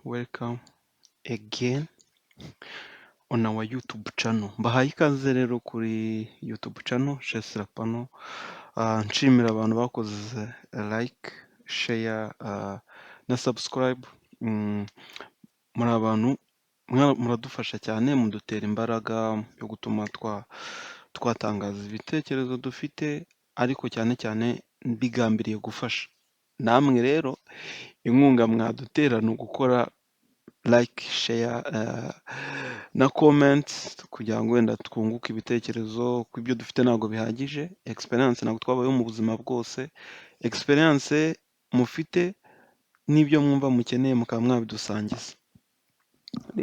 Welcome again on our YouTube channel. Mbahaye ikaze rero kuri YouTube channel Chesra Pano. Nshimira abantu bakoze like, share na subscribe. Muri abantu muradufasha cyane, mudutera imbaraga yo gutuma twatangaza ibitekerezo dufite, ariko cyane cyane bigambiriye gufasha. Namwe rero inkunga mwadutera ni ugukora like, share na comment kugira ngo wenda twunguke ibitekerezo, kuko ibyo dufite ntabwo bihagije, experience ntabwo twabayeho mu buzima bwose, experience mufite n'ibyo mwumva mukeneye mukaba mwabidusangiza.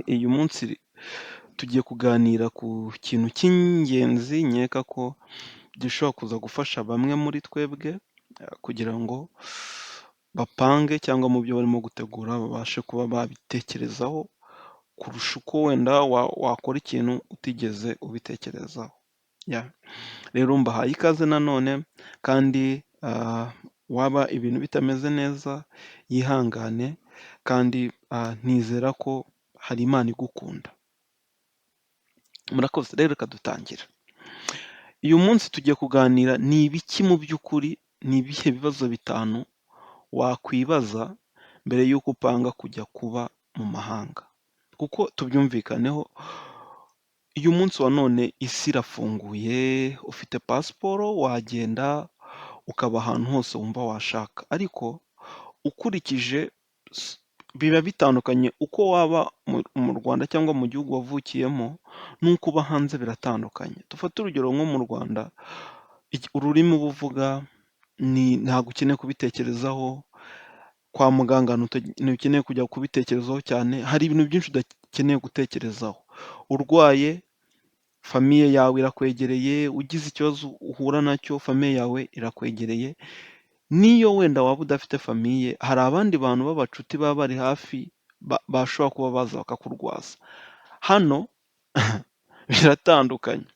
Uyu munsi tugiye kuganira ku kintu cy'ingenzi nkeka ko gishobora kuza gufasha bamwe muri twebwe kugira ngo bapange cyangwa mu byo barimo gutegura babashe kuba babitekerezaho kurusha uko wenda wakora ikintu utigeze ubitekerezaho. Yeah. Rero mbahaye ikaze nanone, kandi waba ibintu bitameze neza yihangane, kandi nizera ko hari Imana igukunda. Murakoze rero, reka dutangire. Uyu munsi tugiye kuganira ni ibiki mu by'ukuri, ni ibihe bibazo bitanu wakwibaza mbere y'uko upanga kujya kuba mu mahanga? Kuko tubyumvikaneho, uyu munsi wa none isi irafunguye, ufite pasiporo wagenda ukaba ahantu hose wumva washaka, ariko ukurikije biba bitandukanye, uko waba mu Rwanda cyangwa mu gihugu wavukiyemo n'uko uba hanze biratandukanye. Dufate urugero nko mu Rwanda, ururimi uba uvuga ni ntabwo ukeneye kubitekerezaho, kwa muganga ntukeneye kujya kubitekerezaho cyane, hari ibintu byinshi udakeneye gutekerezaho. Urwaye, famille yawe irakwegereye, ugize ikibazo uhura nacyo, famille yawe irakwegereye, n'iyo wenda waba udafite famille, hari abandi bantu b'abacuti baba bari hafi bashobora kuba baza bakakurwaza. Hano biratandukanye,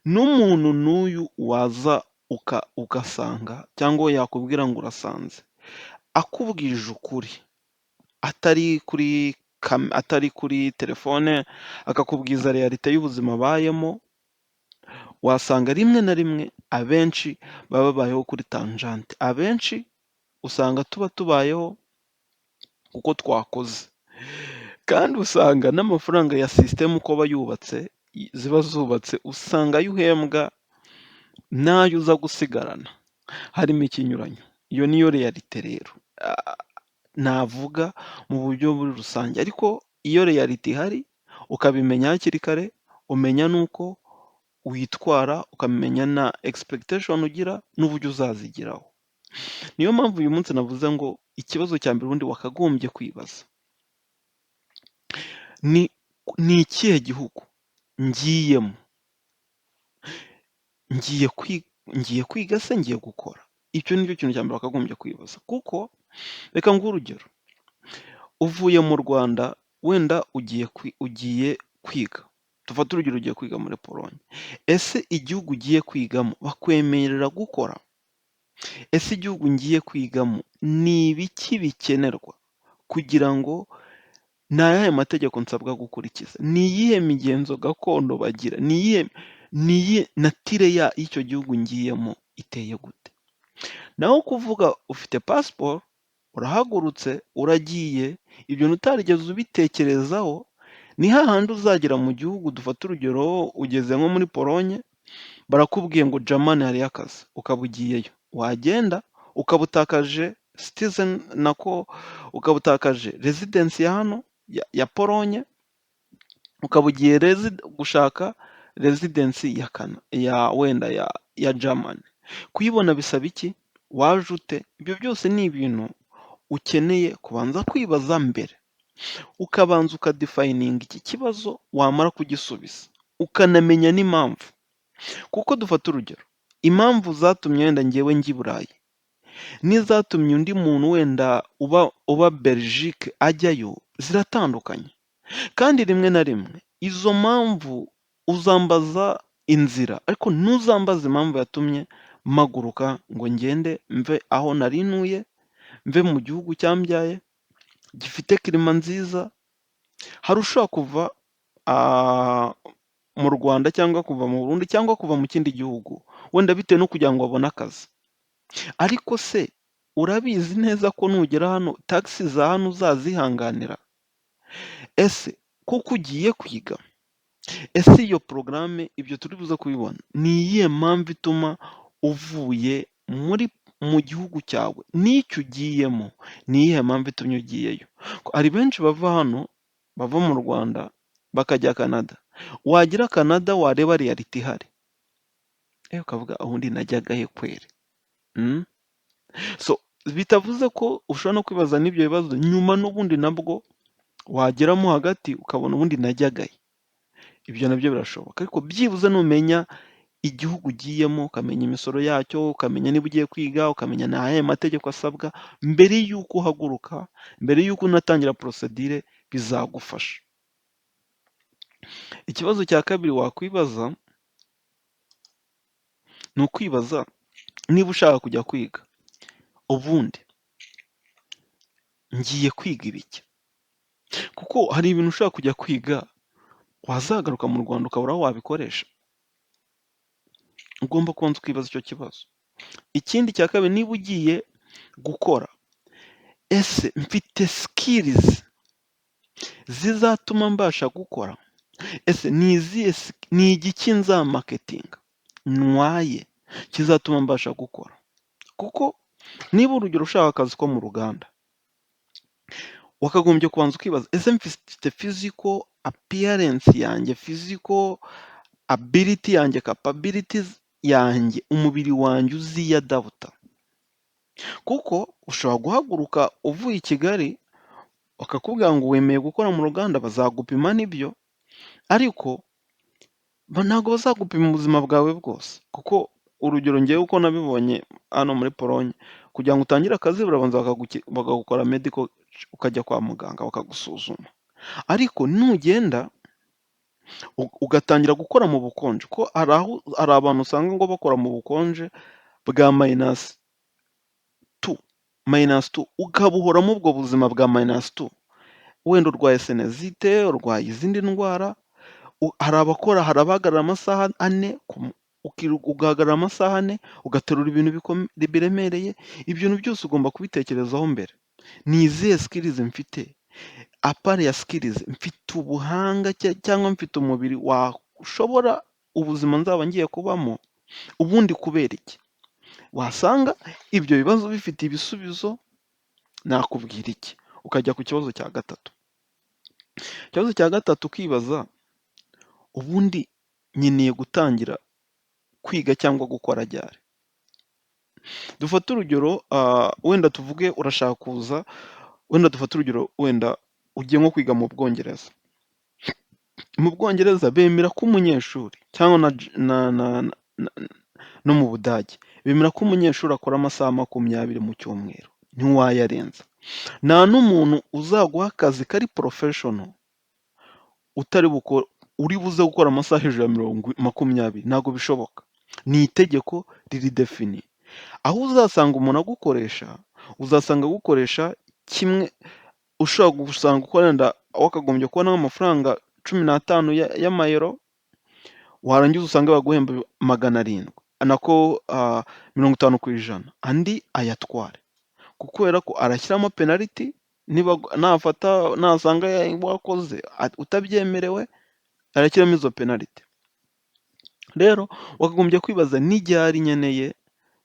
n'umuntu n'uyu waza ugasanga cyangwa yakubwira ngo urasanze, akubwije ukuri atari kuri telefone, akakubwiza réalité y'ubuzima abayemo, wasanga rimwe na rimwe abenshi baba babayeho kuri tangente. Abenshi usanga tuba tubayeho kuko twakoze, kandi usanga n'amafaranga ya système uko aba yubatse, ziba zubatse, usanga ayo uhembwa n'ayo uza gusigarana harimo ikinyuranyo. Iyo niyo réalité rero navuga mu buryo muri rusange, ariko iyo réalité ihari ukabimenya hakiri kare, umenya n'uko witwara, ukamenya na expectation ugira n'uburyo uzazigeraho. Niyo mpamvu uyu munsi navuze ngo ikibazo cya mbere ubundi wakagombye kwibaza ni ikihe gihugu ngiyemo? Ngiye kwiga se, ngiye gukora? Icyo ni cyo kintu cya mbere wakagombye kwibaza, kuko reka nguhe urugero, uvuye mu Rwanda wenda ugiye kwiga, dufate urugero ugiye kwiga muri Polonye, ese igihugu ugiye kwigamo bakwemerera gukora? Ese igihugu ngiye kwigamo ni ibiki bikenerwa kugira ngo, ni ayahe mategeko nsabwa gukurikiza? Ni iyihe migenzo gakondo bagira? Ni iyihe nature y'icyo gihugu ngiyemo, iteye gute? Naho kuvuga ufite pasiporo, urahagurutse uragiye, ibyo bintu utarigeze ubitekerezaho, ni hahandi uzagera mu gihugu. Dufate urugero, ugeze nko muri Polonye, barakubwiye ngo Germany hariyo akazi, ukaba ugiyeyo, wagenda ukaba utakaje citizen, nako ukaba utakaje residence ya hano ya Polonye, ukaba ugiye gushaka residence ya wenda ya Germany. Kuyibona bisaba iki? Waje ute? Ibyo byose ni ibintu ukeneye kubanza kwibaza mbere, ukabanza ukadefininga iki kibazo, wamara kugisubiza ukanamenya n'impamvu. Kuko dufate urugero, impamvu zatumye wenda njyewe njya i Burayi n'izatumye undi muntu wenda uba Belgique ajyayo ziratandukanye. Kandi rimwe na rimwe izo mpamvu uzambaza inzira, ariko ntuzambaze impamvu yatumye mpaguruka ngo ngende mve aho nari ntuye, mve mu gihugu cyambyaye. Gifite climat nziza. Hari ushobora kuva mu Rwanda cyangwa kuva mu Burundi cyangwa kuva mu kindi gihugu, wenda bitewe no kugira ngo abone akazi. Ariko se urabizi neza ko nugera hano taxes za hano uzazihanganira? Ese koko ugiye kwiga? Ese iyo porogaramu, ibyo turi buze kubibona, ni iyihe mpamvu ituma uvuye mu gihugu cyawe n'icyo ugiyemo, ni iyihe mpamvu itumye ugiyeyo? Hari benshi bava hano, bava mu Rwanda bakajya Canada, wagera Canada wareba réalité ihari, ukavuga: "Ubundi najyaga he kweri?" So bitavuze ko ushobora no kwibaza n'ibyo bibazo nyuma, n'ubundi nabwo wageramo hagati ukabona: "Ubundi najyaga he?" Ibyo nabyo birashoboka, ariko byibuze numenya igihugu ugiyemo, ukamenya imisoro yacyo, ukamenya niba ugiye kwiga, ukamenya ni ayahe mategeko asabwa mbere y'uko uhaguruka, mbere y'uko unatangira procédure, bizagufasha. Ikibazo cya kabiri wakwibaza ni ukwibaza niba ushaka kujya kwiga, ubundi ngiye kwiga ibiki? Kuko hari ibintu ushobora kujya kwiga, wazagaruka mu Rwanda ukabura aho wabikoresha. Ugomba kubanza ukibaza icyo kibazo. Ikindi cya kabiri, niba ugiye gukora, ese mfite skills zizatuma mbasha gukora? Ese ni izihe, ni igiki nzamarketinga ntwaye kizatuma mbasha gukora? Kuko niba, urugero, ushaka akazi ko mu ruganda, wakagombye kubanza ukibaza: ese mfite physical appearance yanjye, physical ability yanjye, capabilities yanjye, umubiri wanjye uziyadapta? Kuko ushobora guhaguruka uvuye i Kigali, bakakubwira ngo wemeye gukora mu ruganda, bazagupima nibyo, ariko ntabwo bazagupima ubuzima bwawe bwose. Kuko urugero, njyewe uko nabibonye hano muri Polonye, kugira ngo utangire akazi barabanza bakagukora medical, ukajya kwa muganga bakagusuzuma. Ariko nugenda ugatangira gukora mu bukonje, kuko hari aho hari abantu usanga ngo bakora mu bukonje bwa -2, -2, ukabuhoramo ubwo buzima bwa -2, wenda urwaye sinusite, urwaye izindi ndwara, hari abakora, hari abahagarara amasaha 4, ugahagarara amasaha 4, ugaterura ibintu biremereye, ibyo bintu byose ugomba kubitekerezaho mbere. Ni izihe skills mfite? À part ya skills, mfite ubuhanga cyangwa mfite umubiri washobora ubuzima nzaba ngiye kubamo? Ubundi kubera iki? Wasanga ibyo bibazo bifite ibisubizo, nakubwira iki? Ukajya ku kibazo cya gatatu. Ikibazo cya gatatu ukibaza: ubundi nkeneye gutangira kwiga cyangwa gukora ryari? Dufate urugero, wenda tuvuge urashaka kuza, wenda dufate urugero, wenda ugiye nko kwiga mu Bwongereza. Mu Bwongereza bemera ko umunyeshuri, cyangwa na no mu Budage, bemera ko umunyeshuri akora amasaha 20 mu cyumweru, ntiwayarenza. Nta n'umuntu uzaguha akazi kari professional utari uri buze gukora amasaha hejuru ya 20, ntabwo bishoboka. Ni itegeko riri défini. Aho uzasanga umuntu agukoresha, uzasanga agukoresha kimwe, ushobora gusanga ukora wenda wakagombye kubona nk'amafaranga 15 y'amayero, warangiza usange baguhemba 700, nako 50%, andi ayatware. Kubera ko arashyiramo penalty, niba nafata nasanga wakoze utabyemerewe, arashyiramo izo penalty. Rero wakagombye kwibaza: ni ryari nkeneye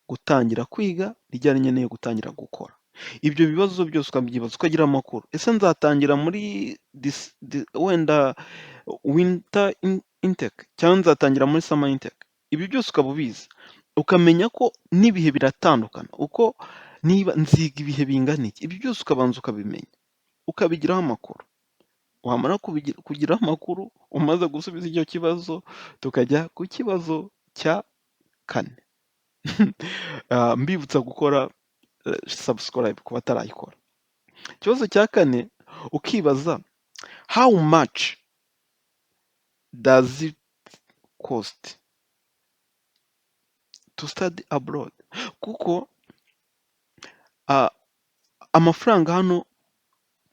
gutangira kwiga, ni ryari nkeneye gutangira gukora? Ibyo bibazo byose ukabyibaza, ukagira amakuru. Ese nzatangira muri wenda winter intake cyangwa nzatangira muri summer intake? Ibi byose ukaba ubizi, ukamenya ko n'ibihe biratandukana, uko niba nziga ibihe bingana iki? Ibyo byose ukabanza ukabimenya, ukabigiraho amakuru. Wamara kugiraho amakuru, umaze gusubiza icyo kibazo, tukajya ku kibazo cya kane. Mbibutsa gukora subscribe ku batarayikora. Ikibazo cya kane ukibaza: how much does it cost to study abroad? Kuko amafaranga hano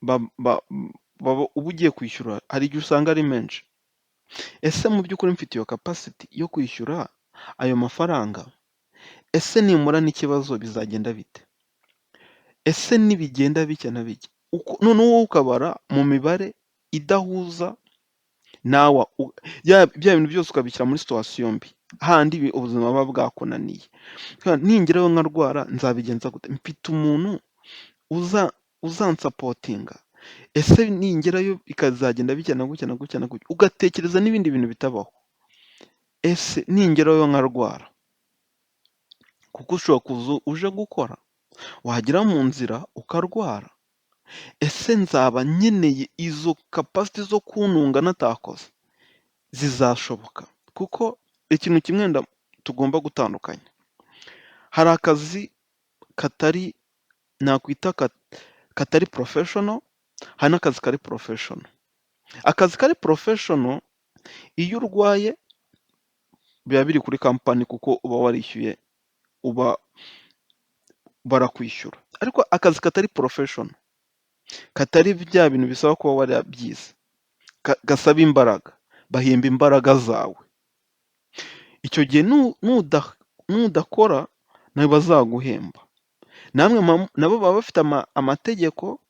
Uba ugiye kwishyura, hari igihe usanga ari menshi. Ese mu by'ukuri mfite iyo capacity yo kwishyura ayo mafaranga? Ese nimpura n'ikibazo bizagenda bite? Ese nibigenda bitya na bitya? Noneho wowe ukabara mu mibare idahuza nawe, bya bintu byose ukabishyira muri situation mbi, hahandi ubuzima buba bwakunaniye. Ningerayo nkarwara nzabigenza gute? Mfite umuntu uzansupportinga? Ese ningerayo bikazagenda bitya na gutya na gutya na gutya? Ugatekereza n'ibindi bintu bitabaho. Ese ningerayo nkarwara, kuko ushobora kuza uje gukora, wagera mu nzira ukarwara, ese nzaba nkeneye izo capacity zo kuntunga natakoze? Zizashoboka? Kuko ikintu kimwe wenda tugomba gutandukanya, hari akazi katari, nakwita katari professional, hari n'akazi kari professional. Akazi kari professional, iyo urwaye biba biri kuri company, kuko uba warishyuye, uba barakwishyura. Ariko akazi katari professional, katari bya bintu bisaba kuba warabyize, gasaba imbaraga, bahemba imbaraga zawe. Icyo gihe nudakora ntibazaguhemba. Namwe nabo baba bafite amategeko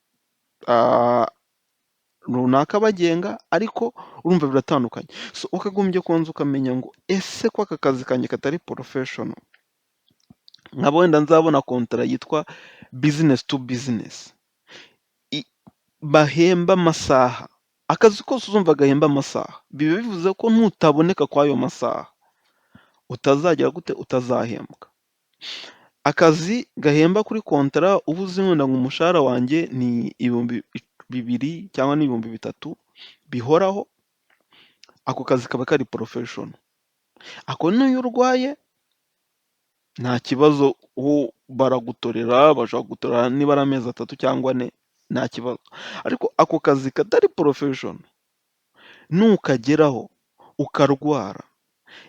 runaka abagenga, ariko urumva biratandukanye. So wakagombye kubanza ukamenya ngo: ese ko aka kazi kanjye katari professional, nkaba wenda nzabona contrat yitwa business to business, bahemba amasaha, akazi kose uzumva gahemba amasaha, biba bivuze ko nutaboneka kw'ayo masaha utazagira gute? Utazahembwa. Akazi gahemba kuri contrat, uba uzi wenda ngo umushahara wanjye ni 2000 cyangwa ni 3000 bihoraho, ako kazi kaba kari professional. Ako n'iyo urwaye nta kibazo, baragutorera, bashobora kugutorera niba ari amezi 3 cyangwa 4, nta kibazo. Ariko ako kazi katari professional, nukageraho ukarwara,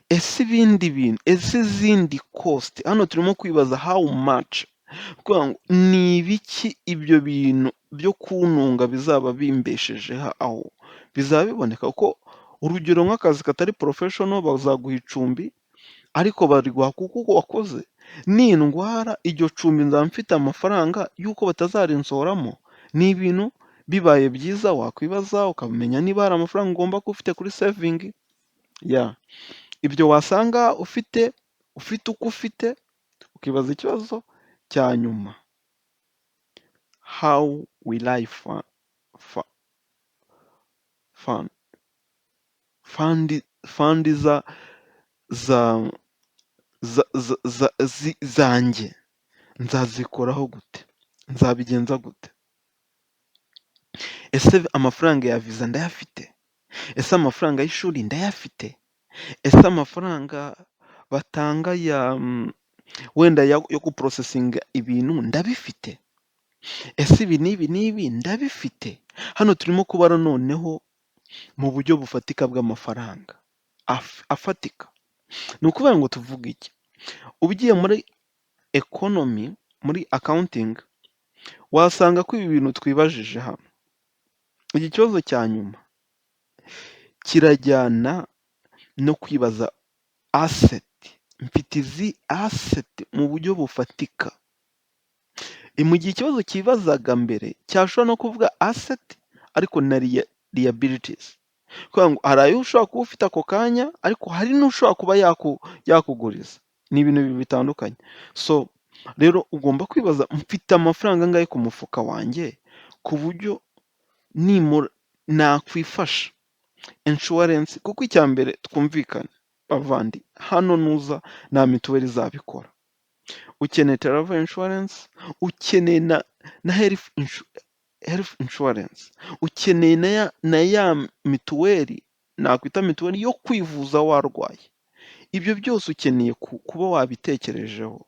ese ibindi bintu, ese izindi cost, hano turimo kwibaza how much, kuvuga ngo ni ibiki ibyo bintu byo kuntunga bizaba bimbeshejeho aho, bizaba biboneka? Kuko urugero nk'akazi katari professional, bazaguha icumbi ariko bariguha kuko wakoze. Nindwara, iryo cumbi nzaba mfite amafaranga y'uko batazarinsohoramo? Ni ibintu bibaye byiza wakwibaza, ukamenya niba hari amafaranga ugomba kuba ufite kuri saving, yeah. Ibyo wasanga ufite uko ufite, ukibaza ikibazo cya nyuma: how will I fund za zanjye nzazikoraho gute? Nzabigenza gute? Ese amafaranga ya viza ndayafite? Ese amafaranga y'ishuri ndayafite? Ese amafaranga batanga ya wenda yo guprocessinga ibintu ndabifite? Ese ibi n'ibi n'ibi ndabifite? Hano turimo kubara noneho mu buryo bufatika bw'amafaranga afatika. Ni ukuvuga ngo tuvuge iki? Ugiye muri economy, muri accounting, wasanga ko ibi bintu twibajije hano, iki kibazo cya nyuma kirajyana no kwibaza asset. Mfite izi asset mu buryo bufatika? Mu gihe ikibazo cyibazaga mbere cyashobora no kuvuga asset ariko na liabilities. Kuvuga ngo hari ayo ushobora kuba ufite ako kanya, ariko hari n'ushobora kuba yakuguriza. Ni ibintu bibiri bitandukanye. So rero ugomba kwibaza: mfite amafaranga angahe ku mufuka wanjye ku buryo nimura nakwifasha? Insurance, kuko icya mbere twumvikane bavandi, hano nuza nta mituweli izabikora. Ukeneye travel insurance, ukeneye na health insurance, ukeneye na ya mituweli, nakwita mituweli yo kwivuza warwaye. Ibyo byose ukeneye kuba wabitekerejeho.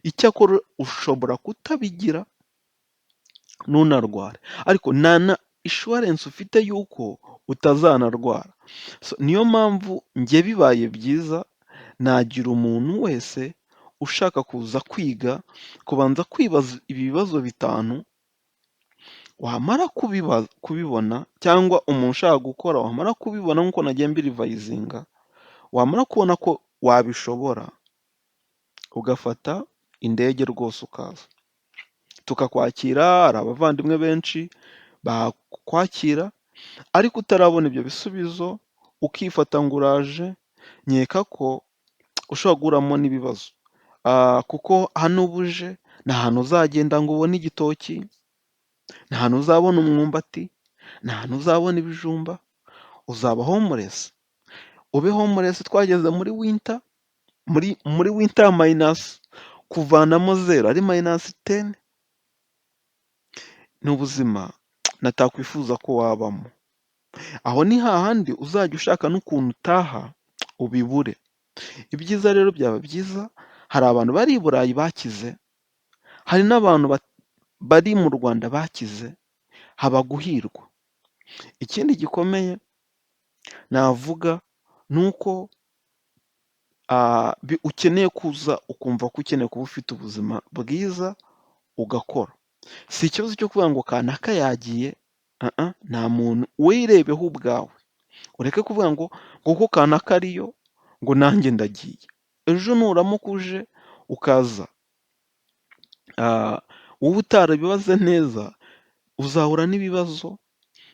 Icyakora ushobora kutabigira ntunarware, ariko nta na insurance ufite y'uko utazanarwara. So niyo mpamvu njye bibaye byiza nagira umuntu wese ushaka kuza kwiga kubanza kwibaza ibi bibazo bitanu. Wamara kubibona cyangwa umuntu ushaka gukora, wamara kubibona nk'uko nagiye mbirevisinga, wamara kubona ko wabishobora, ugafata indege rwose ukaza, tukakwakira. Hari abavandimwe benshi bakwakira, ariko utarabona ibyo bisubizo ukifata ngo uraje, nkeka ko ushobora guhuriramo n'ibibazo, kuko hano uba uje nta hantu uzagenda ngo ubone igitoki, nta hantu uzabona umwumbati, nta hantu uzabona ibijumba, uzaba homeless. Ube homeless twageze muri winter, muri winter minus kuvanamo 0 ari -10. Ni ubuzima natakwifuza ko wabamo. Aho ni hahandi uzajya ushaka n'ukuntu utaha ubibure. Ibyiza rero, byaba byiza, hari abantu bari i Burayi bakize, hari n'abantu bari mu Rwanda bakize, haba guhirwa. Ikindi gikomeye navuga ni uko ukeneye kuza ukumva ko ukeneye kuba ufite ubuzima bwiza, ugakora. Si ikibazo cyo kuvuga ngo kanaka yagiye, nta muntu, wirebeho ubwawe, ureke kuvuga ngo kuko kanaka ariyo ngo nanjye ndagiye. Ejo nuramuka uje ukaza wowe utarabibaze neza, uzahura n'ibibazo,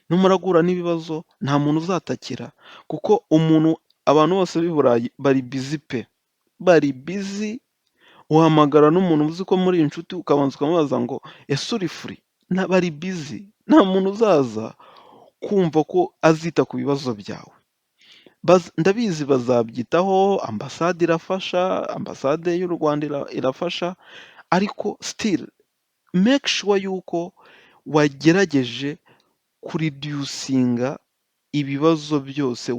numara guhura n'ibibazo nta muntu uzatakira, kuko umuntu, abantu bose b'i Burayi bari busy pe! Bari busy, uhamagara n'umuntu uzi ko muri inshuti ukabanza ukamubaza ngo: "Ese uri free?" Bari busy, nta muntu uzaza kumva ko azita ku bibazo byawe. Ndabizi bazabyitaho, ambasade irafasha, ambasade y'u Rwanda irafasha, ariko still make sure yuko wagerageje kureducinga ibibazo byose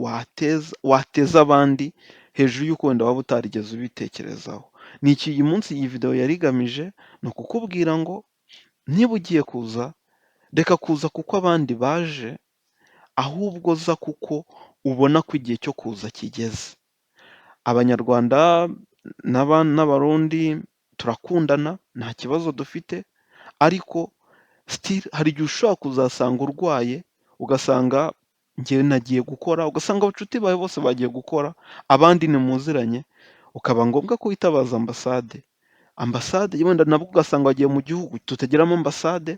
wateza abandi hejuru y'uko wenda waba utarigeze ubitekerezaho. Ni iki uyu munsi iyi video yari igamije, ni ukukubwira ngo niba ugiye kuza, reka kuza kuko abandi baje, ahubwo za kuko ubona ko igihe cyo kuza kigeze. Abanyarwanda n'Abarundi turakundana, nta kibazo dufite, ariko still hari igihe ushobora kuzasanga urwaye, ugasanga njyewe nagiye gukora, ugasanga abacuti bawe bose bagiye gukora, abandi ntimuziranye, ukaba ngombwa ko witabaza ambasade. Ambasade wenda nabwo ugasanga wagiye mu gihugu tutagiramo ambasade,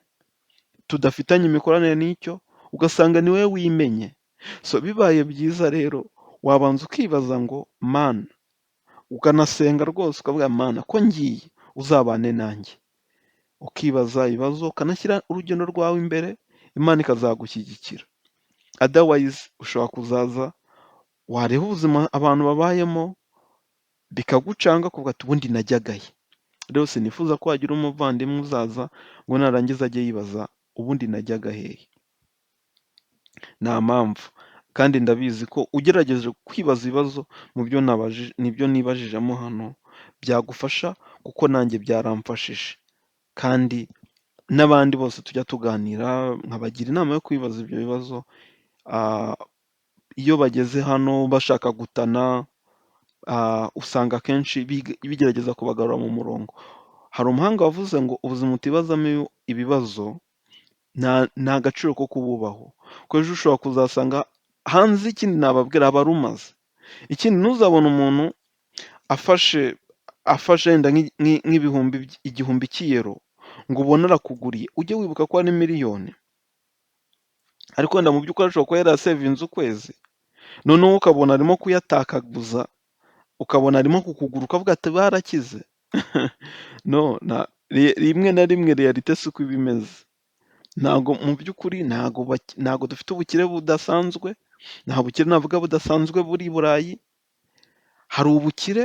tudafitanye imikoranire n'icyo, ugasanga ni wowe wimenye. So bibaye byiza rero wabanza ukibaza ngo: "Mana", ukanasenga rwose ukavuga: "Mana, ko ngiye uzabane nanjye." Ukibaza ibibazo, ukanashyira urugendo rwawe imbere, Imana ikazagushyigikira. Otherwise ushobora kuzaza wareba ubuzima abantu babayemo bikagucanga, ukavuga ati: "Ubundi najyaga he?" Rero sinifuza ko hagira umuvandimwe uzaza ngo narangiza ajye yibaza: "Ubundi najyaga hehe?" Nta mpamvu, kandi ndabizi ko ugerageje kwibaza ibibazo mu byo nabajije nibyo nibajijemo hano byagufasha, kuko nanjye byaramfashije, kandi n'abandi bose tujya tuganira nkabagira inama yo kwibaza ibyo bibazo. Iyo bageze hano bashaka gutana, usanga akenshi bigerageza kubagarura mu murongo. Hari umuhanga wavuze ngo ubuzima utibazamo ibibazo nta gaciro ko kububaho, kuko ejo ushobora kuzasanga hanze. Ikindi nababwira, aba rumaze. Ikindi, ntuzabone umuntu afashe wenda nk'ibihumbi 1000 cy'iyero ngo ubone arakuguriye, ujye wibuka ko ari miliyoni. Ariko wenda mu by'ukuri ashobora kuba yarasavinze ukwezi, noneho ukabona arimo kuyatakaguza, ukabona arimo kukugura, ukavuga ati: "Barakize." No, rimwe na rimwe réalité siko iba imeze. Ntago mu by'ukuri ntago dufite ubukire budasanzwe, nta bukire navuga budasanzwe buri i Burayi, hari ubukire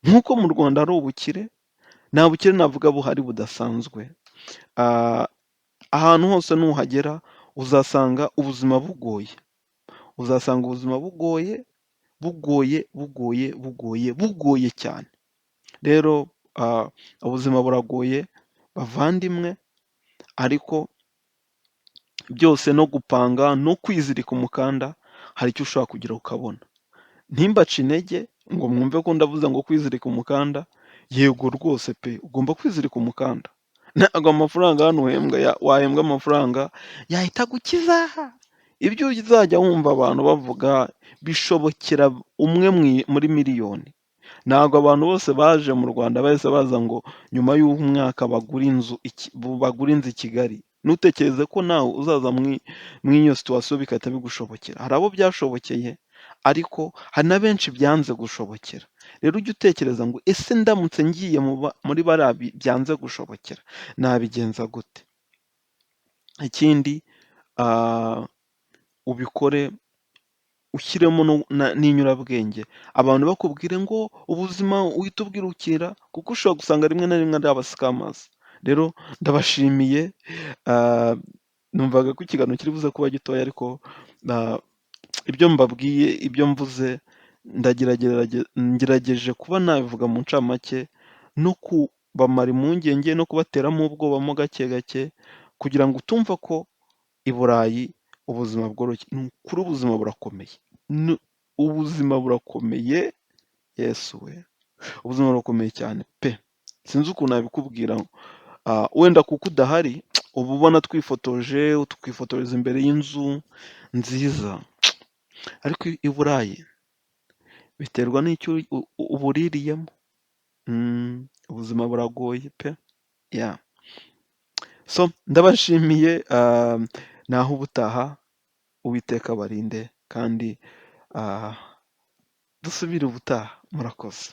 nk'uko mu Rwanda hari ubukire, nta bukire navuga buhari budasanzwe. Ahantu hose nuhagera uzasanga ubuzima bugoye, uzasanga ubuzima bugoye, bugoye, bugoye, bugoye, bugoye cyane. Rero ubuzima buragoye bavandimwe, ariko byose no gupanga no kwizirika umukanda hari icyo ushobora kugeraho ukabona. Ntimbace intege ngo mwumve ko ndavuze ngo kwizirika umukanda, yego rwose pe, ugomba kwizirika umukanda. Ntabwo amafaranga hano uhembwa wahembwa amafaranga yahita agukiza. Ibyo uzajya wumva abantu bavuga bishobokera umwe muri miliyoni. Ntabwo abantu bose baje mu Rwanda bahise baza ngo nyuma y'umwaka bagure inzu i Kigali. Ntutekereze ko nawe uzaza muri iyo situation bigahita bigushobokera. Hari abo byashobokeye, ariko hari na benshi byanze gushobokera. Rero ujye utekereza ngo: "Ese ndamutse ngiye muri bariya byanze gushobokera, nabigenza gute?" Ikindi, ubikore ushyiremo n'inyurabwenge. Abantu bakubwire ngo ubuzima, uhite ubwirukira, kuko ushobora gusanga rimwe na rimwe ari aba scammers. Rero ndabashimiye, numvaga ko ikiganiro kiri buze kuba gitoya, ariko ibyo mbabwiye, ibyo mvuze, ngerageje kuba nabivuga mu ncamake no kubamara impungenge no kubateramo ubwoba mo gake gake, kugira ngo utumva ko i Burayi ubuzima bworoshye. Ni ukuri ubuzima burakomeye, ubuzima burakomeye, Yesu we! Ubuzima burakomeye cyane pe! Sinzi ukuntu nabikubwira, wenda kuko udahari uba ubona twifotoje, tukifotoreza imbere y'inzu nziza, ariko i Burayi biterwa n'icyo ubuririyemo. Ubuzima buragoye pe! Yeah. So ndabashimiye, naho ubutaha, Uwiteka abarinde kandi dusubire ubutaha, murakoze.